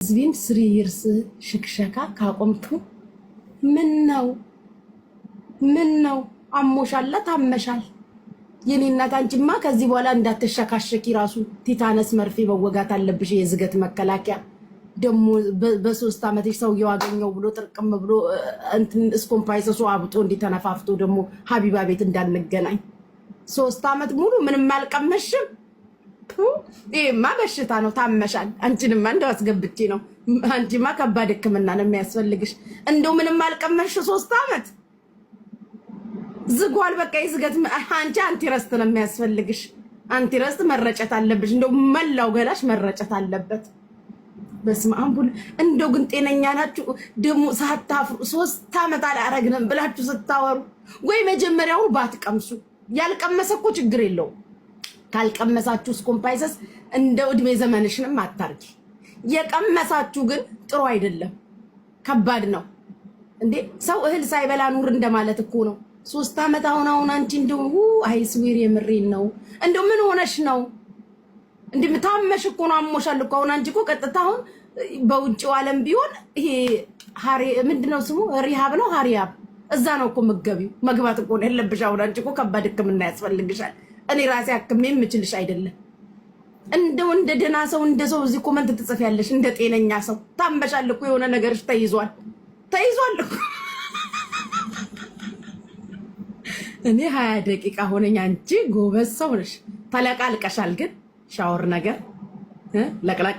It's been 3 years ሽክሸካ ካቆምኩ። ምን ነው? ምን ነው? አሞሻላ፣ ታመሻል። የኔ እናት አንቺማ ከዚህ በኋላ እንዳትሸካሸኪ ራሱ ቲታነስ መርፌ መወጋት አለብሽ። የዝገት መከላከያ ደግሞ በ3 ዓመትሽ ሰውየው አገኘው ብሎ ጥርቅም ብሎ እንትን እስኮምፓይሰሱ አብጦ እንዲተነፋፍቶ ደግሞ ሀቢባ ቤት እንዳንገናኝ። 3 ዓመት ሙሉ ምንም አልቀመሽም። ይሄማ በሽታ ነው። ታመሻል። አንቺንማ እንደው አስገብቼ ነው። አንቺማ ከባድ ሕክምና ነው የሚያስፈልግሽ። እንደው ምንም አልቀመሽ 3 ዓመት ዝጓል። በቃ የዝገት አንቺ anti-rust ነው የሚያስፈልግሽ። Anti-rust መረጨት አለብሽ። እንደው መላው ገላሽ መረጨት አለበት። በስመ አብ። እንደው ግን ጤነኛ ናችሁ ደግሞ ሳታፍሩ 3 ዓመት አላረግንም ብላችሁ ስታወሩ፣ ወይ መጀመሪያውን ባትቀምሱ። ያልቀመሰ እኮ ችግር የለውም። ካልቀመሳችሁ ስኮምፓይሰስ እንደ እድሜ ዘመንሽንም አታርጊ። የቀመሳችሁ ግን ጥሩ አይደለም፣ ከባድ ነው እንዴ። ሰው እህል ሳይበላ ኑር እንደማለት እኮ ነው። 3 ዓመት አሁን አንቺ እንደው I swear የምሬን ነው። እንደው ምን ሆነሽ ነው? እንዴ ታመሽ እኮ ነው፣ አሞሻል እኮ። አሁን አንቺ እኮ ቀጥታ አሁን በውጭው ዓለም ቢሆን ይሄ ሀሪ ምንድነው ስሙ? Rehab ነው ሀሪያብ፣ እዛ ነው እኮ ምገቢው። መግባት እኮ ነው ያለብሽ። አሁን አንቺ እኮ ከባድ ሕክምና ያስፈልግሻል። እኔ ራሴ አክሜ የምችልሽ አይደለም። እንደው እንደ ደህና ሰው እንደ ሰው እዚህ comment ትጽፊያለሽ፣ እንደ ጤነኛ ሰው። ታመሻል እኮ፣ የሆነ ነገርሽ ተይዟል፣ ተይዟል እኮ። እኔ 20 ደቂቃ ሆነኝ። አንቺ ጎበዝ ሰው ነሽ፣ ተለቃልቀሻል። ግን ሻወር ነገር ለቅለቅ